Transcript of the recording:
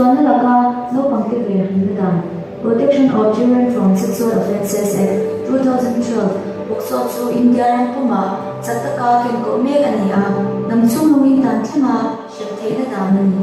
Sualna laka naupangte ve hlimna dan, Protection of Children from Sexual Offences Act, 2012, POCSO chu India ram pumah chak taka kenkawh mek a ni a, hnam chhunglungin dan thlenga hrem theihna dan a ni.